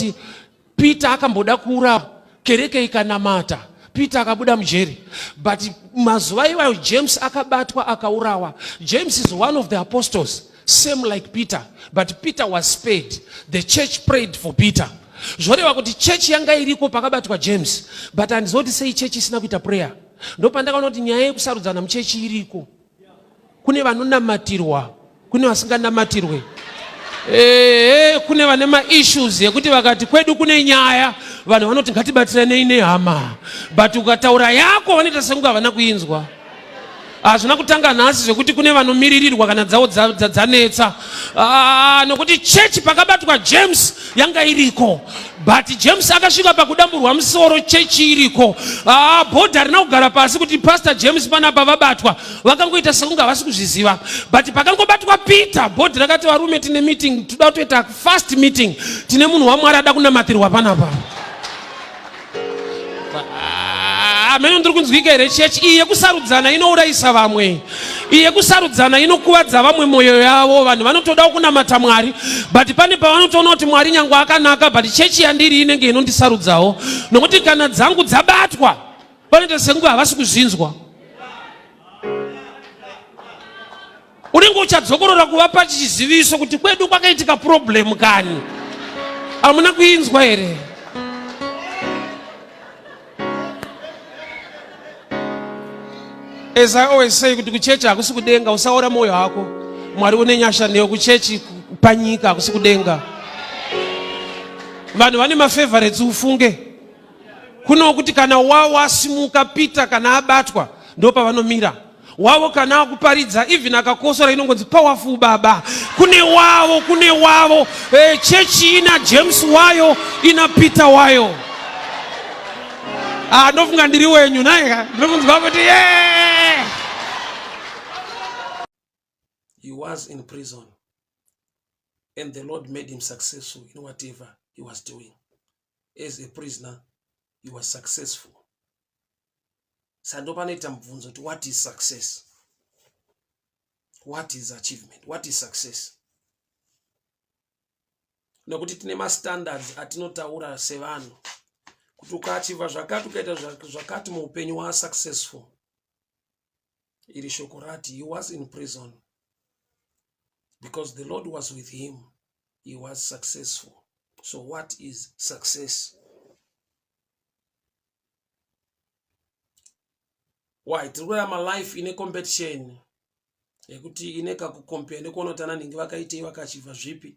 kuti Peter akamboda kuurawa, kereke ikanamata, Peter akabuda mujeri. But mazuva iwayo James akabatwa akaurawa. James is one of the apostles, same like Peter, but Peter was spared. The church prayed for Peter. Zvoreva kuti church yanga iriko pakabatwa James, but handiziva kuti sei church isina kuita prayer. Ndopandakaona kuti nyaya yekusarudzana muchechi iriko. Kune vanonamatirwa, kune vasinganamatirwe. Ehe, kune vane maissues ekuti vakati kwedu kune nyaya, vanhu vanoti ngatibatsiranei nehama, but ukataura yako vanoita sekunge havana kuinzwa. Hazvina kutanga nhasi zvekuti kune vanomiririrwa kana dzavo dzanetsa. Ah, nokuti chechi pakabatwa James yanga iriko, but James akasvika pakudamburwa musoro chechi iriko. Ah, bhodhi harina kugara pasi kuti Pastor James panapa vabatwa, vakangoita sekunge havasi kuzviziva. But pakangobatwa Peter, bhodhi rakati varume tine meeting, toda kutoita fast meeting, tine munhu waMwari ada kunamatirwa panapa. Ameno ndiri kunzwika here chechi iyi yekusarudzana inourayisa vamwe, iyi yekusarudzana inokuvadza vamwe mwoyo yavo. Vanhu vanotodawo kunamata Mwari, but pane pavanotoona kuti Mwari nyange akanaka, but chechi yandiri inenge inondisarudzawo, nokuti kana dzangu dzabatwa vanoita sekunge havasi kuzvinzwa. Unenge uchadzokorora kuvapa chiziviso kuti kwedu kwakaitika problem kani, hamuna kuinzwa here? As I always say kuti kuchechi hakusi kudenga, usaora mwoyo hako. Mwari une nyasha newe. Kuchechi panyika hakusi kudenga. Vanhu vane mafavorites, ufunge. Kuno kuti kana wasimuka Peter kana abatwa ndo pavanomira wavo, kana akuparidza even akakosora inongonzi powerful baba. Kune wavo, kune wavo. Chechi ina James wayo, ina Peter wayo. Ndofunga ndiri wenyu naika, ndiri kunzwa kuti yeah! He was in prison and the Lord made him successful in whatever he was doing. As a prisoner he was successful. Sando panoita mubvunzo kuti what is success? What is achievement? What is success? Nokuti tine mastandards atinotaura sevanhu kuti ukaachiva zvakati, ukaita zvakati muupenyu waa successful. Iri shoko rati he was in prison because the Lord was with him, he was successful. So what is success? Why tiri kurarama life ine competition yekuti ine kakucompare nekuona kuti ana nhingi vakaitei, vakaachivha zvipi.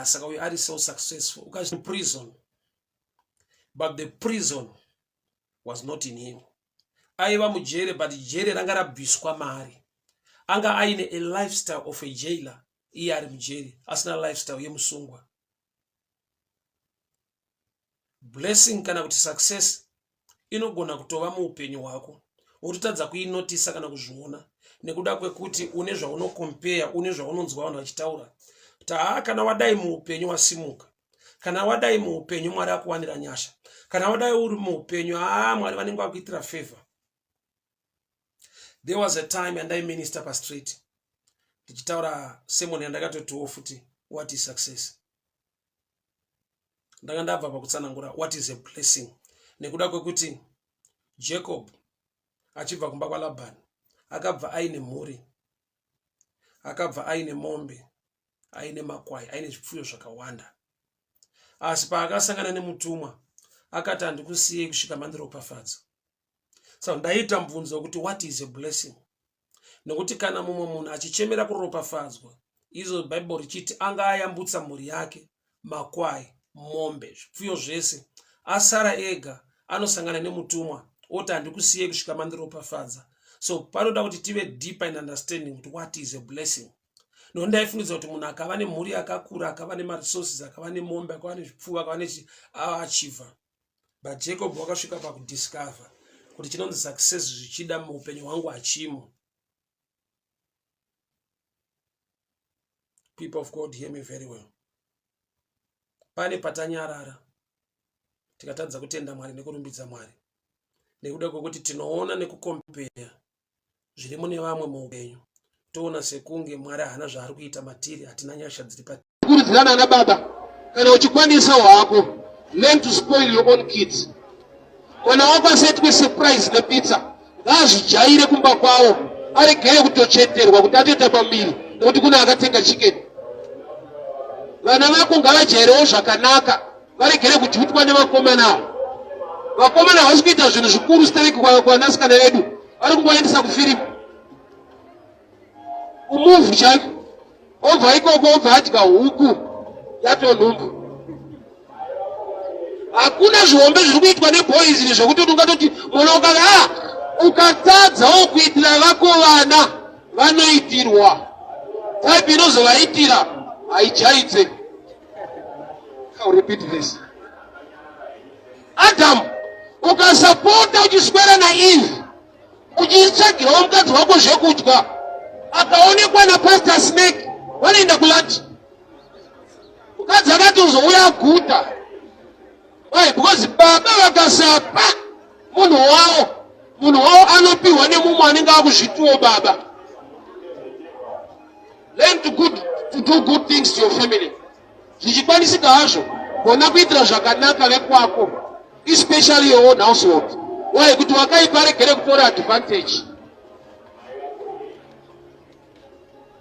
Saka uyu ari so successful ukazi prison, but the prison was not in him. Aiva mujere, but jere ranga rabviswa maari. Anga aine a lifestyle of a jailer, iye ari mujeri asina lifestyle yemusungwa. Blessing kana kuti success inogona kutova muupenyu hwako wototadza kuinotisa kana kuzviona nekuda kwekuti une zvaunokompeya, une zvaunonzwa vanhu vachitaura kuti haa, kana wadai muupenyu wasimuka, kana wadai muupenyu Mwari akuwanira nyasha, kana wadai uri muupenyu haa, Mwari vanenge vakuitira favor. There was a time yandaiminister pastreet ndichitaura sermon yandakatotiwo futi what is success. Ndanga ndabva pakutsanangura what is a blessing, nekuda kwekuti Jacob achibva kumba kwaLabhani akabva aine mhuri, akabva aine mombe, aine makwai, aine zvipfuyo zvakawanda. Asi paakasangana nemutumwa akati handikusiyei kusvika mandiropafadza. So ndaita mubvunzo wekuti what is a blessing, nokuti kana mumwe munhu achichemera kuropafadzwa, izvo Bhaibheri richiti anga ayambutsa mhuri yake, makwai, mombe, zvipfuyo zvese, asara ega, anosangana nemutumwa oti handikusiyei kusvika mandiropafadza. So panoda kuti tive deeper in understanding kuti what is a blessing. Nokuti ndaifungidza kuti munhu akava nemhuri yakakura, akava nemaresources, akava nemombe, akava nezvipfuwo, akava nechi aachivha. But Jacob wakasvika pakudiscover kuti chinonzi success zvichida muupenyu hwangu hachimo. People of God, hear me very well. Pane patanyarara tikatadza kutenda Mwari nekurumbidza Mwari nekuda kwekuti tinoona nekukompeya zviri mune vamwe muupenyu, toona sekunge Mwari haana zvaari kuita matiri, hatina nyasha dziri patiri. Kurudzirana ana baba. Kana uchikwanisa hwako, learn to spoil your own kids. Mwana wako asaitwe surprise nepizza, ngaazvijaire kumba kwavo, aregere kutocheterwa kuti atoita pamuviri nekuti kune akatenga chicken. Vana vako ngavajairewo zvakanaka, varegere kujutwa nevakomana ava. Vakomana havasi kuita zvinhu zvikuru stereki kwanasikana vedu, vari kungovaendesa kufirimu kumuvhu chaiko, obva ikoko obva adya huku yatonhumbu. Hakuna zvihombe zviri kuitwa neboys izvi zvekuti ungatoti mwana ukaka ah, ukatadzawo kuitira vako vana vanoitirwa type inozovaitira haijaidze. I'll repeat this. Adam, ukasapota uchiswera naEve uchitsvagirawo mukadzi wako zvekudya, akaonekwa napastor Snake vanoenda kulunch. Mukadzi akati uzouya aguta. Why? Because baba vakasapa munhu wavo, munhu wavo anopiwa nemumwe anenge akuzvitiwo baba. Learn to do good things to your family. Zvichikwanisika hazvo, gona kuitira zvakanaka vekwako, especially your own household. Why? Kuti wakaipa aregere kutora advantage.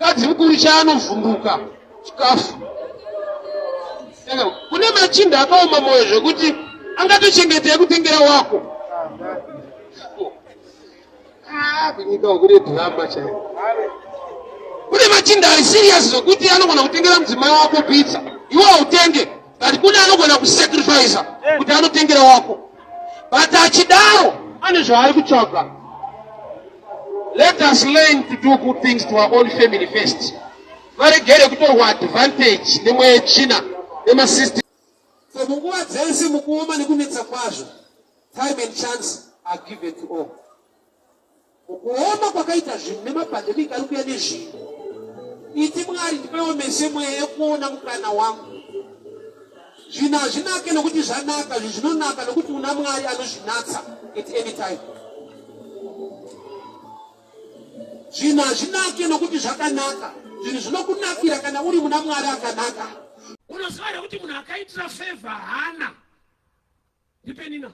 Mukadzi mukuru chaanovhunduka chikafu. Kune machinda akaoma mwoyo zvekuti angatochengeta yekutengera wako. Ah, kunyika kune drama chaiyo. Kune machinda ari serious zvekuti anogona kutengera mudzimai wako pizza. Iwe hautenge, but kune anogona kusacrifice kuti anotengera wako. But achidaro ane zvaari kutsvaga. Let us learn to do good things to our own family first. Varegere kutorwa advantage nemweya yetsvina nemasystem. So munguva dzese mukuoma nekunetsa kwazvo, time and chance are given to all. Mukuoma kwakaita zvinhu nemapandemic ari kuuya nezvinhu, iti Mwari ndipewo mese mweya yekuona mukana wangu. Zvinhu hazvinake nokuti zvanaka, zvinhu zvinonaka nokuti una Mwari anozvinatsa at any time. Zvinhu hazvinake nokuti zvakanaka, zvinhu zvinokunakira kana uri muna Mwari akanaka. Unoziva here kuti munhu akaitira favor hana ndipenina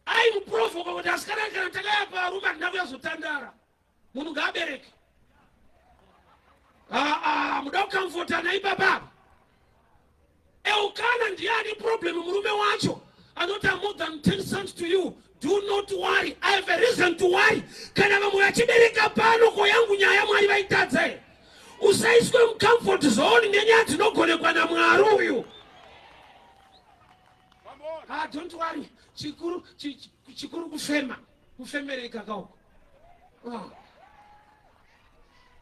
aimuprovoka kuti asikana kana takaya parume handina kuyazotandara munhu ngaabereke. Aa, muda kukamfotana ipapa. Elkana ndiye ane problem, murume wacho anoti, "I'm more than 10 sons to you, do not worry." I have a reason to worry. Kana vamwe vachibereka pano, ko yangu nyaya Mwari vaitadza here? Usaiswe mucomfort zone nenyaya dzinogonekwa naMwari uyu. Ah, don't worry, chikuru chikuru kufema, kufemereka kauko. Ah.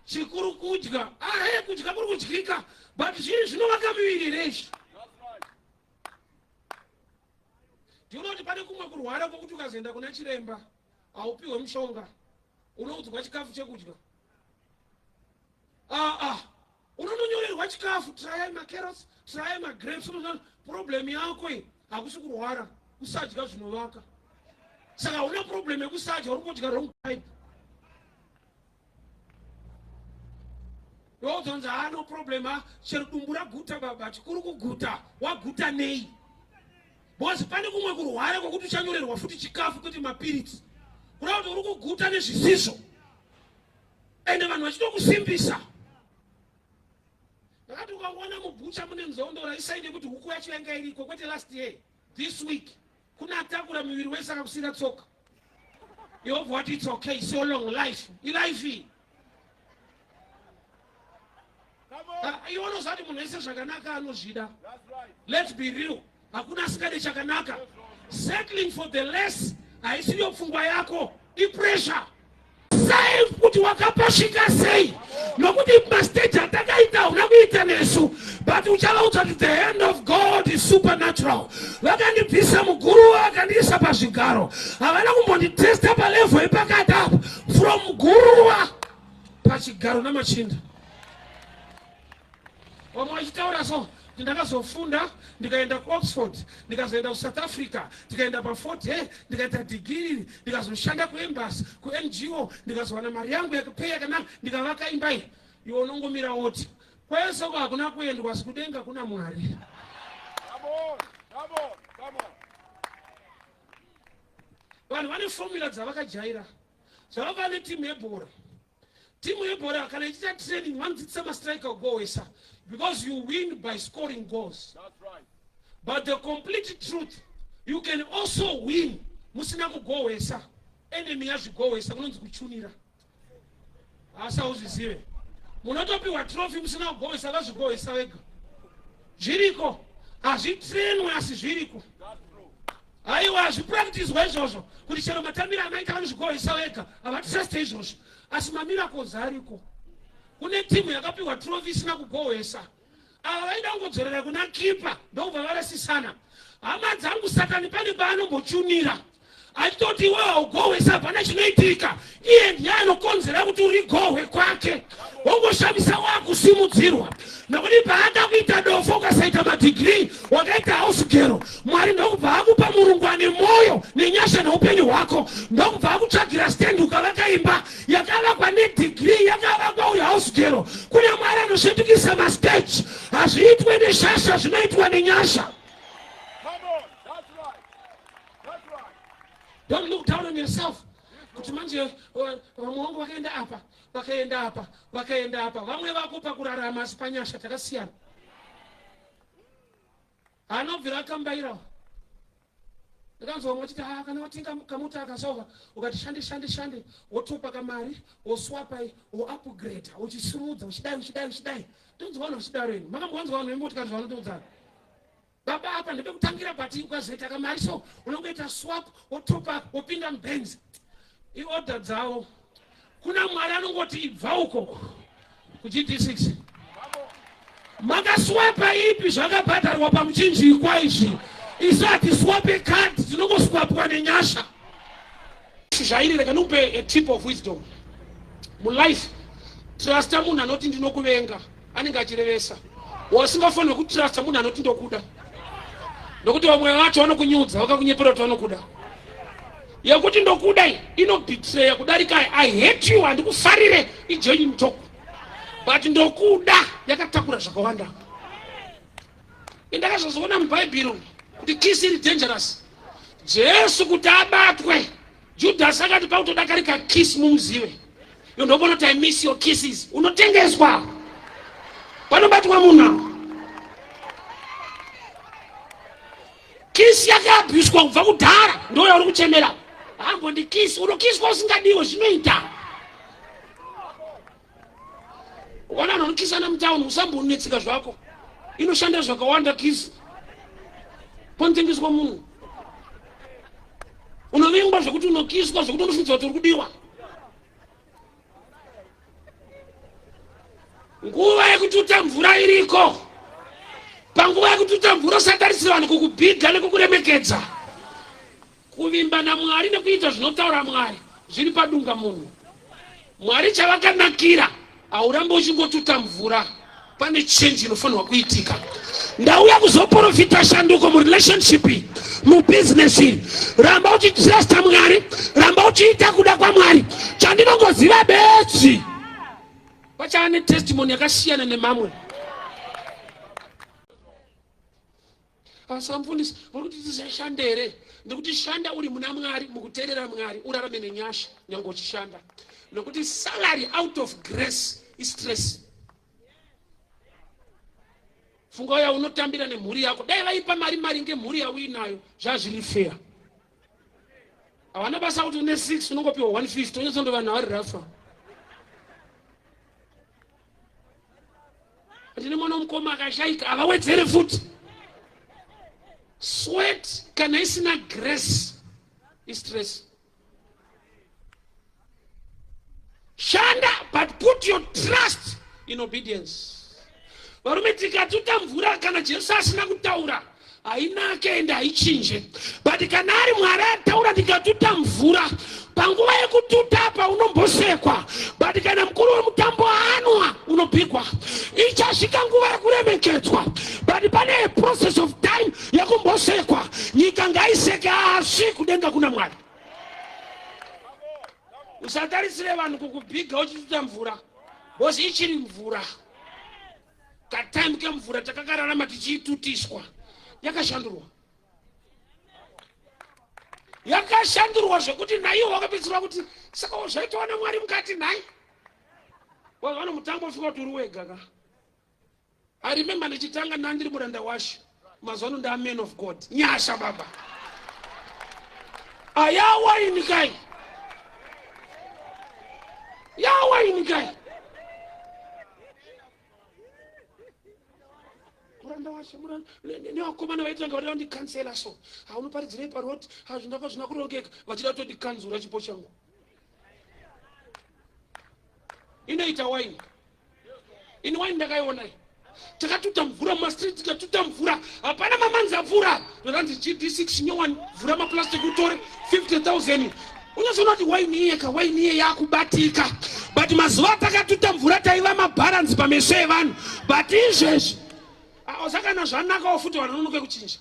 Chikuru kudya. Ah, hey, kudya kuri kudyika, but zvii zvinovaka miviri here izvi? Ndinoti pane kumwe kurwara kwokuti ukazoenda kuna chiremba haupiwe mushonga, unoudzwa chikafu chekudya. Ah, ah. Unononyorerwa chikafu, try macarrots, try magrapes. Problem yako iyi hakusi kurwara, kusadya zvinovaka. Saka hauna problem yekusadya, uri kudya wrong type. Wozonzi haano problem, ha, chero dumbu raguta baba, chikuru kuguta. Waguta nei? Because pane kumwe kurwara kwokuti uchanyorerwa futi chikafu kwete mapiritsi, kuda kuti uri kuguta nezvisizvo, ende vanhu vachitokusimbisa. Ndakati ukangoona mubhucha mune nzondora, isai, nekuti huku yacho yanga iriko kwete last year, this week. Kuna atakura muviri wese akakusira tsoka, iwobva wati it's okay, so long life ilife iyi. Ah, iwe unoziva kuti munhu wese zvakanaka anozvida. Let's be real, hakuna asingade chakanaka. Settling for the less haisiyo pfungwa yako, ipressure. Sei kuti wakapasvika sei? Nokuti mastage atakaita hauna kuita nesu, but uchavaudza kuti the hand of God is supernatural. Vakandibvisa muguruva vakandiisa pazvigaro, havana kumbonditesta palevel ipakati apo, from guruva pachigaro namachinda. Vamwe vachitaura so kuti ndakazofunda, ndikaenda kuOxford, ndikazoenda kuSouth Africa, ndikaenda paFort Hare, ndikaita dhigiri, ndikazoshanda kuembassy, kuNGO, ndikazowana mari yangu yakupay yakanaka, ndikavaka imba iyi. Iwe unongomira woti Kwese uko hakuna kuendwa, asi kudenga kuna Mwari. Come on, come on, come on. Vanhu vane formula dzavakajaira. Zvavakava netimu yebhora. Timu yebhora kana ichiita training vanodzidzisa mastriker kugohwesa because you win by scoring goals. That's right. But the complete truth, you can also win musina kugohwesa. Enemy yazvigohwesa kunonzi kuchunira. Asi hauzvizive. Munotopiwa trophy musina kugohwesa, vazvigohwesa vega. Zviriko. Hazvitrenwe asi zviriko. That's true. Haiwa, hazvipractiswa izvozvo kuti chero matambiro amaita vanozvigohwesa vega, havatruste izvozvo. Asi mamiracles ariko. Kune timu yakapiwa trophy isina kugohwesa. Ava vaida kungodzorera kuna kipa ndokubva varasisana. Hama dzangu, Satani pane paanombochunira achitoti iwe haugohwesa, hapana chinoitika. Iye ndiye anokonzera kuti urigohwe kwake, wongoshamisa wakusimudzirwa. Nokuti paada kuita dofo ukasaita madhigiri, wakaita house girl, Mwari ndokubva akupa murungu ane mwoyo nenyasha neupenyu hwako, ndokubva akutsvagira stand, ukavaka imba yakavakwa nedhigiri, yakavakwa uyu house girl. Kuna Mwari anosvetukisa mastage. Hazviitwe neshasha, zvinoitwa nenyasha. Come on. That's right. That's right. Don't look down on yourself kuti manje vamwe vangu vakaenda apa, vakaenda apa, vakaenda apa. Vamwe vako pakurarama, asi panyasha takasiyana. Anobvira akambairawo. Ndakanzwa vamwe vachiti, "Ah, kana watenga kamuta akasoka, ukati shande shande shande, wotopa kamari, woswapai, woupgrade, uchisimudza, uchidai uchidai uchidai." Ndonzwa vanhu vachidaro. Ini makambovanzwa vanhu vemotikari zvavanotoudzana? Baba, apa ndepekutangira, but ukazoita kamari so unongoita swap, wotopa, wopinda muBenz. Iorder dzavo. Kuna Mwari anongoti ibva uko kuGD6. Makaswapa ipi? Zvakabhadharwa pamuchinjikwa izvi. Isu hatiswape card, tinongoswapwa nenyasha. Zvairi, rega ndikupe a tip of wisdom mulife. Trusta munhu anoti ndinokuvenga, anenge achirevesa. Wasingafanirwe kutrusta munhu anoti ndokuda, nokuti vamwe vacho vanokunyudza vakakunyepera kuti vanokuda. Yekuti ndokuda iyi inobetreya kudarika I hate you, handikufarire. Igenuine talk, but ndokuda yakatakura zvakawanda. Indakazozoona mubhaibheri kuti kiss iri dangerous. Jesu kuti abatwe, Judhasi akati pautodakarika kiss mumuzive. Iyo ndobona kuti I miss your kisses. Unotengeswa, panobatwa munhu. Kiss yakaabhuswa kubva kudhara, ndo yauri kuchemera hambondikisi. Unokiswa usingadiwe, zvinoita. Ukaona vanhu vanokisana mutauni, usambonetsika zvako. Inoshanda zvakawanda kiss. Panotengeswa munhu, unovingwa zvekuti unokiswa zvekuti unofungidzwa kuti uri kudiwa. Nguva yekututa mvura iriko. Panguva yekututa mvura, usatarisira vanhu kukubhiga nekukuremekedza. Kuvimba naMwari nekuita zvinotaura Mwari zviri padunga munhu. Mwari chavakanakira, haurambi uchingotuta mvura. Pane change inofanirwa kuitika. Ndauya kuzoprofita shanduko murelationship, mubusiness. Ramba uchitrusta Mwari, ramba uchiita kuda kwaMwari. Chandinongoziva bedzi, pachava netestimony yakasiyana nemamwe. Asi vamufundisi vari kuti tisashande here? Ndikuti shanda uri muna Mwari, mukuteerera Mwari, urarame nenyasha nyange uchishanda, nokuti salary out of grace istress. Funga yaunotambira nemhuri yako. Dai vaipa mari maringe mhuri yauinayo, zvazviri fair. Havana basa kuti une 6, unongopiwa 150, unyatsondo vanhu vari rafa. Ndine mwana womukoma akashaika, havawedzere futi. Sweat kana isina grace istress. Shanda, but put your trust in obedience. Varume, tikatuta mvura kana Jesu asina kutaura, hainake ende haichinje. But kana ari Mwari ataura, ndikatuta mvura, panguva yekututa apa unombosekwa, but kana mukuru wemutambo anwa, unobhigwa. Ichasvika nguva yekuremekedzwa, but pane a process of time yekumbosekwa. Nyika ngaiseke, asi kudenga kuna Mwari. Usatarisire vanhu kukubhiga uchituta mvura, because ichiri mvura. Katime kemvura takakararama tichiitutiswa yakashandurwa. Yakashandurwa zvekuti naiwo wakapedzisira kuti saka zvaitawa naMwari mukati nhai. Vano mutambo ufika kuti uri wega ka. I remember ndichitanga ndandiri muranda washe mazuva ano ndaa man of God. Nyasha baba. Ayawaini kai. Yawaini kai. Muranda washe muranda nevakomana vaitanga vada kundikansela so. Haunoparidzirei paroti hazvina zvina kurongeka vachida kutondikanzura chipo changu. Inoita waini. Ini waini ndakaiona iyi. Takatuta mvura mumastreet tikatuta mvura hapana mamanzi apfuura zvakanzi GD6 nyowani vhura maplastic utore 50000 unozoona kuti waini iye ka waini iye yakubatika but mazuva atakatuta mvura taiva mabharanzi pameso evanhu but izvezvi osakana zvanakawo futi vanhu vanonoke kuchinja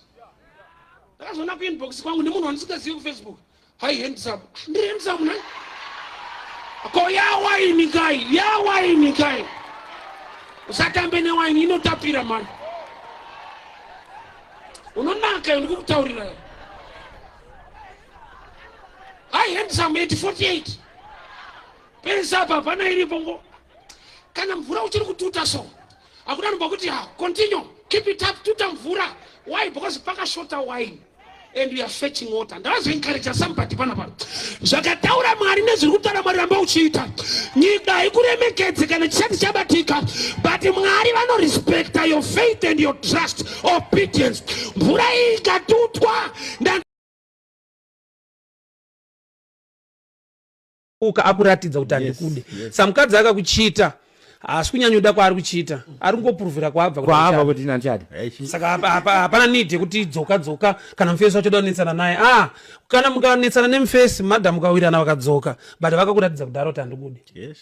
ndakazoona kuinbox kwangu nemunhu wandisingazivi kufacebook Hi handsome. Ndiri handsome nhai. Ko ya waini kai, ya waini kai. Usatambe newaini inotapira mani. Unonaka ndikukutaurira. Hi handsome at 48. Pesa apa hapana iripo ngo. Kana mvura uchiri kututa so. Hakuna anobva kuti ha continue keep it up tuta mvura. Why? Because pakashota wine and you are fetching water. Ndavazoencourage somebody panapa. Zvakataura Mwari nezviri kutaura Mwari ramba uchiita. Nyika haikuremekedze kana chisati chabatika but Mwari vanorespecta your faith and your trust obedience. Mvura iyi ikatutwa uka akuratidza kuti handikude yes, yes. Samukadzi akakuchita haasi kunyanyoda kwaari kuchiita ari kungopuruvhira kwaabva kwaabva kuti nandichada saka hapana need yekuti dzoka dzoka kana mufesi wacho da kunetsana naye ah kana mukanetsana nemufesi madam mukawirana vakadzoka but vakakuratidza kudhara kuti handikude yes.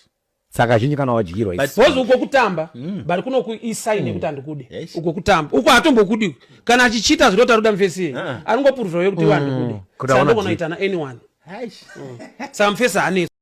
Saka zhinji kana wadyirwa because uko kutamba mm. but kuno kuisign yekuti mm. handikude yes. Uko kutamba uko hatombokudi kana achichita zvinoita ruda mufesi uh -uh. Ari kungopuruvhira yekuti mm. handikude saka ndokunoitana anyone. Saka mufesi haanetsi.